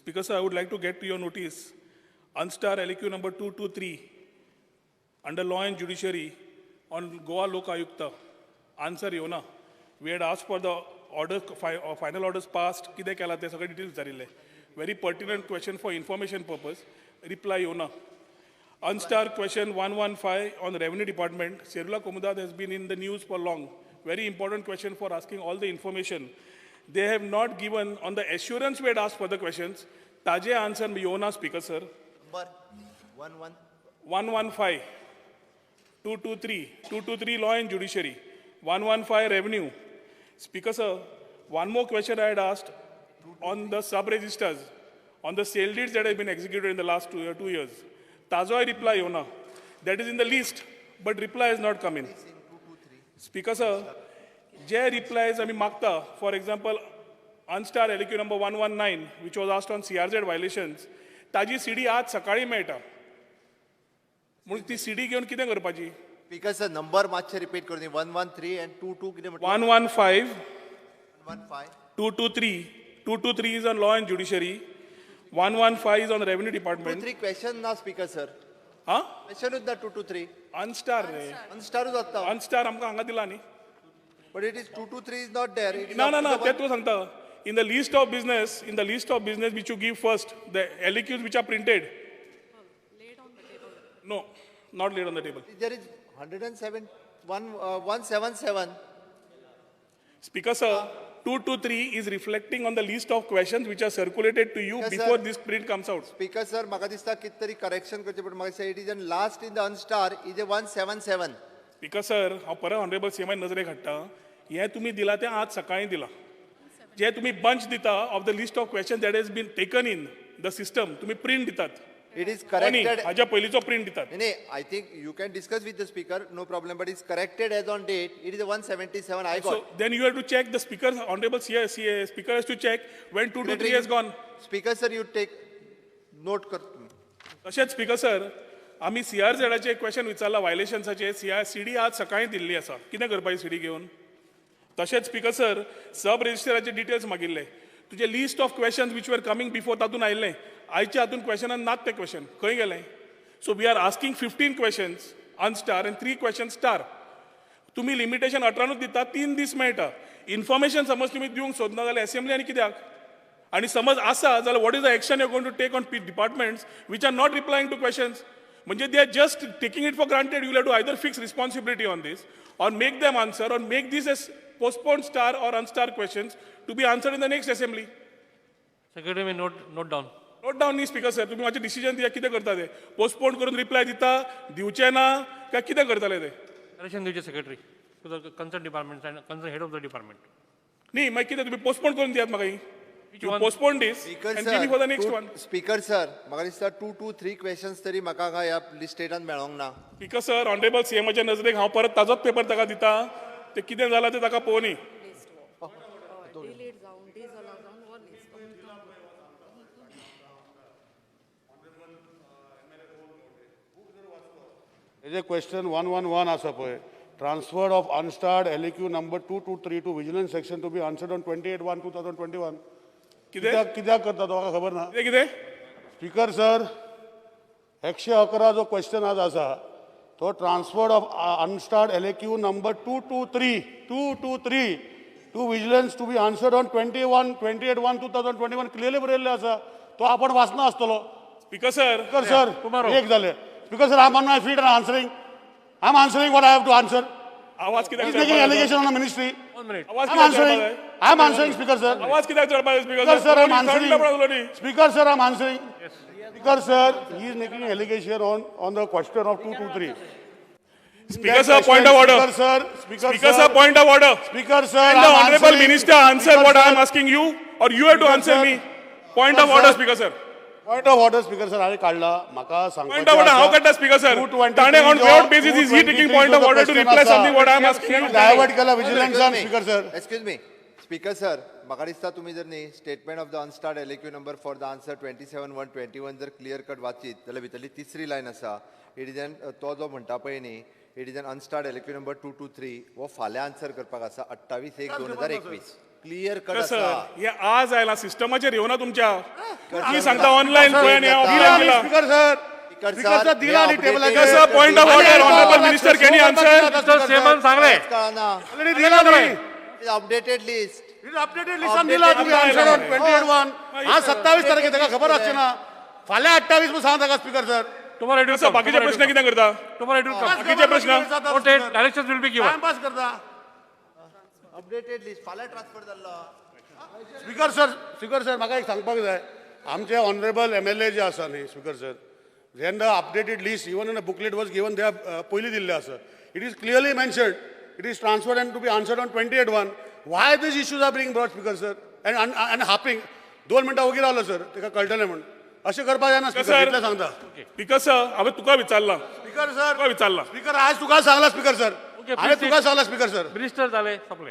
Speaker sir, I would like to get to your notice unstar LAQ number 223 under Law and Judiciary on Goa Lok Ayukta. Answer येवना. We had asked for the order, final orders passed, कितें केलां तें सगळें details विचारिल्लें. Very pertinent question for information purpose. Reply येवना. Unstar question 115 on Revenue Department. Serula Comunidade has been in the news for long. Very important question for asking all the information. They have not given on the assurance we had asked for the questions. ताजे answer येवना, Speaker sir. Number 11 115, 223, 223 Law and Judiciary, 115 Revenue. Speaker sir, one more question I had asked on the sub-registers, on the sale deeds that have been executed in the last 2 years. ताजोय reply येवना. That is in the list, but reply has not come in. Speaker sir, J replies आमी मागता, for example, unstar LAQ number 119, which was asked on CRZ violations, ताजी CD आज सकाळी मेळटा. म्हणून ती CD घेवन कितें करपाची? स्पीकर सर, नंबर मातशे रिपीट करून 113 and 22 कितें म्हटलें? 115. 115. 223. 223 is on Law and Judiciary, 115 is on Revenue 2 Department. 3 question ना, स्पीकर सर. हा. क्वेश्चनूच ना 223. अनस्टार रे. अनस्टारूच जाता. अनस्टार आमकां हांगा दिला न्ही. But it is 223 is not there. ना ना ना, ते तुका सांगता, in the list of business, in the list of business which you give first, the LAQs which are printed. No, not laid on the table. There is 107 1 177. Speaker sir, 223 is reflecting on the list of questions which are circulated to you Yes, sir. Before this print comes out. Speaker sir, म्हाका दिसता कितें तरी correction करचें पडटा. म्हाका दिसता it is an last in the unstar is a 177. Speaker sir, हांव परत ऑनरेबल सीएमा नजरेक हाडटा, हें तुमी दिलां तें आज सकाळीं दिलां. जे तुमी बंच दिता of the list of question that has been taken in the system, तुमी प्रिंट दितात. It is न्ही, करेक्टेड. हाज्या पयलींचो प्रिंट दितात. नाही, I think you can discuss with the speaker, no problem, but it's corrected as on date. It is 177 I So got. Then you have to check the speaker, honorable CA, CA, speaker has to check when 223 has gone. Speaker sir, you take note कर. तशेंच speaker sir, आमी सीआरझेडाचे question विचारला व्हायलेशन्साचे. CR CD आज सकाळीं दिल्ली आसा. कितें करपाची CD घेवन? तशेंच स्पीकर सर, सब रजिस्टराचे डिटेल्स मागिल्ले. तुजे list of questions which were coming before तातूंत आयिल्लें. आयच्या हातून क्वेश्चनान नात ते क्वेश्चन. खंय गेले? So we are asking 15 questions unstar and three question star. तुमी लिमिटेशन 18नूच दिता, 3 दीस मेळटा. इन्फॉर्मेशन समज तुमी दिवंक सोदना जाल्यार असेंब्ली आनी कित्याक? आणि समज आसा जाल्यार what is the action you going to take on departments which are not replying to questions? म्हणजे they are just taking it for granted. You have to either fix responsibility on this or make them answer or make this as postpone star or unstar questions to be answered in the next assembly. Secretary may note down. Note down न्ही speaker sir, तुम्ही मातशें decision दिया, कितें करता ते. Postpone करून reply दिता, दिवचे ना, काय कितें करतले ते? Correction दिवचे secretary to the concerned departments and concerned head of the department. न्ही, मागीर कितें, तुमी पोस्टपोन करून दियात म्हाका ही. Which you one? Postpone this speaker and give me for the next sir, one. Speaker sir, म्हाका दिसता टू टू थ्री क्वेश्चन्स तरी म्हाका हांगा ह्या लिस्टेटान मेळोंक ना. स्पीकर सर, ऑनरेबल सीएमाच्या नजरेक हांव परत ताजोच पेपर ताका दिता. ते कितें जालां तें ताका पळोवनी. डिलीट जावन, डिझॉल्व जावन हो लिस्ट. हेजे क्वेश्चन 111 आसा पळय, transferred of unstarred LAQ number 223 to Vigilance section to be answered on 28/1/2021. कितें? कित्याक कित्याक करता तो म्हाका खबर ना. कितें कितें? स्पीकर सर, 111 जो क्वेश्चन आज आसा तो transferred of unstarred LAQ number 223, 223 to Vigilance to be answered on 28/1/2021 clearly बरयल्लें आसा. तो आपण वाचना आसतलो. Speaker sir. Speaker sir, tomorrow. एक जालें. Speaker sir, I am on my feet and answering. I am answering what I have to answer. आवाज कित्याक He's making चडपाक जाय? Allegation on the ministry. One minute. आवाज I'm कित्याक answering. चडपाक जाय? I'm answering, Speaker sir. आवाज कित्याक चडपाक जाय, speaker Speaker sir, I'm sir? Answering. Speaker sir, I'm answering. Speaker sir, he is making allegation on the question of 223. Speaker sir, point of order. Speaker sir, Speaker Speaker sir, sir, point of order. Speaker sir, Can the I'm honorable answering. Minister answer Speaker what I am sir, asking you or you have to Speaker answer sir. me? Point of Speaker order, sir. Speaker sir. Point of order, Speaker sir, हांवें काडला म्हाका Point of order, हांव काडटा, Speaker sir. ताणें on what basis is he taking point of order to reply something what I am asking you? Divert केला विजिलन्सान, speaker sir. Excuse me, speaker sir, म्हाका दिसता तुमी जर न्ही statement of the unstarred LAQ number for the answer 27/1/21 जर clear cut वाचीत जाल्यार भितरली तिसरी line आसा, it is an तो जो म्हणटा पळय न्ही, It is an unstarred LAQ number 223. हो फाल्यां आन्सर करपाक आसा, 28/1/2021. क्लियर कट सर, आसा. हे आज आयला, सिस्टमाचेर येवना तुमच्या. तुम्ही सांगता ऑनलायन पळय आनी दिला ऑफलायन न्ही. दिला. Speaker sir, speaker speaker sir, sir, दिला हे न्ही टेबलाचेर. Sir, point of order, honourable minister, can you answer? Mister सेमान सांगले. कळना. ऑलरेडी दिला न्ही. Updated list. Updated लिस्टान दिला तुम्ही आन्सर ऑन 28/1. आज 27 तारखे, ताका खबर आसची ना. फाल्यां 28 म्हणून सांग ताका speaker sir. Tomorrow it will sir, come. बाकीचे प्रश्न कितें करता? Tomorrow it will come. बाकीचे प्रश्न? Noted, directions will be given. Timepass करता. अपडेटेड लिस्ट फाल्यां ट्रान्सफर जाल्लो. स्पीकर सर, स्पीकर सर, म्हाका एक सांगपाक जाय. आमचे ऑनरेबल एमएलए जे आसा न्ही स्पीकर सर, जेन्ना updated list even in a booklet was given, त्या पयलीं दिल्लें आसा, it is clearly mentioned it is transferred and to be answered on 28/1. Why these issues are being brought, speaker sir, and harping? 2 मिनटां ओगी रावलो sir, ताका कळटलें म्हूण. अशें करपाक जायना स्पीकर. सर. इतलें सांगता. स्पीकर सर, हांवें तुका विचारलां. स्पीकर सर, तुका विचारलां. स्पीकर, आज तुका सांगला स्पीकर सर. Okay, हांवें please तुका सांगला स्पीकर सर. मिनिस्टर जाले, संपले.